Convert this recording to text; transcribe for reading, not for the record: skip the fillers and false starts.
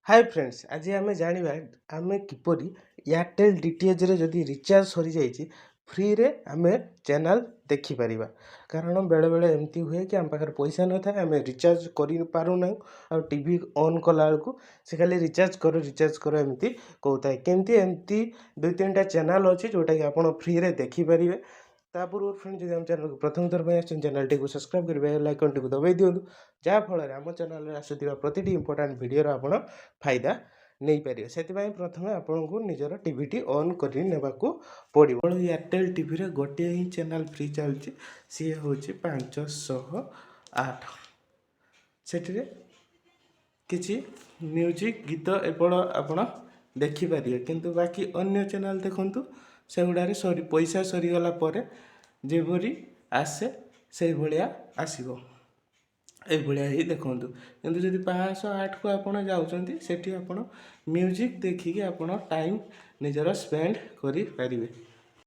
ହାଏ friends, ଆଜି ଆମେ ଜାଣିବା ଆମେ କିପରି ଏୟାରଟେଲ୍ ଡିଟିଏଚ୍ରେ ଯଦି ରିଚାର୍ଜ ସରିଯାଇଛି, ଫ୍ରିରେ ଆମେ ଚ୍ୟାନେଲ୍ ଦେଖିପାରିବା। କାରଣ ବେଳେବେଳେ ଏମିତି ହୁଏ କି ଆମ ପାଖରେ ପଇସା ନଥାଏ, ଆମେ ରିଚାର୍ଜ କରିପାରୁନାହୁଁ ଆଉ ଟିଭି ଅନ୍ କଲାବେଳକୁ ସେ ଖାଲି ରିଚାର୍ଜ କର, ରିଚାର୍ଜ କର ଏମିତି କହୁଥାଏ। କେମିତି ଏମିତି ଦୁଇ ତିନିଟା ଚ୍ୟାନେଲ୍ ଅଛି, ଯେଉଁଟାକି ଆପଣ ଫ୍ରିରେ ଦେଖିପାରିବେ। ତା ପୂର୍ବରୁ ଫ୍ରେଣ୍ଡ, ଯଦି ଆମ ଚ୍ୟାନେଲକୁ ପ୍ରଥମ ଥର ପାଇଁ ଆସିଛନ୍ତି, ଚ୍ୟାନେଲଟିକୁ ସବସ୍କ୍ରାଇବ୍ କରି ବେଲ୍ ଆଇକନ୍ଟିକୁ ଦବାଇ ଦିଅନ୍ତୁ, ଯାହାଫଳରେ ଆମ ଚ୍ୟାନେଲରେ ଆସୁଥିବା ପ୍ରତିଟି ଇମ୍ପୋର୍ଟାଣ୍ଟ ଭିଡ଼ିଓର ଆପଣ ଫାଇଦା ନେଇପାରିବେ। ସେଥିପାଇଁ ପ୍ରଥମେ ଆପଣଙ୍କୁ ନିଜର ଟିଭିଟି ଅନ୍ କରି ନେବାକୁ ପଡ଼ିବ। ଏୟାରଟେଲ୍ ଟିଭିରେ ଗୋଟିଏ ହିଁ ଚ୍ୟାନେଲ୍ ଫ୍ରି ଚାଲୁଛି, ସିଏ ହେଉଛି 508। ସେଥିରେ କିଛି ମ୍ୟୁଜିକ୍, ଗୀତ ଏପଟ ଆପଣ ଦେଖିପାରିବେ। କିନ୍ତୁ ବାକି ଅନ୍ୟ ଚ୍ୟାନେଲ୍ ଦେଖନ୍ତୁ, ସେଗୁଡ଼ାରେ ପଇସା ସରିଗଲା ପରେ ଯେପରି ଆସେ, ସେଇଭଳିଆ ଆସିବ। ଏଇଭଳିଆ ହିଁ ଦେଖନ୍ତୁ। କିନ୍ତୁ ଯଦି 508କୁ ଆପଣ ଯାଉଛନ୍ତି, ସେଠି ଆପଣ ମ୍ୟୁଜିକ୍ ଦେଖିକି ଆପଣ ଟାଇମ୍ ନିଜର ସ୍ପେଣ୍ଡ କରିପାରିବେ।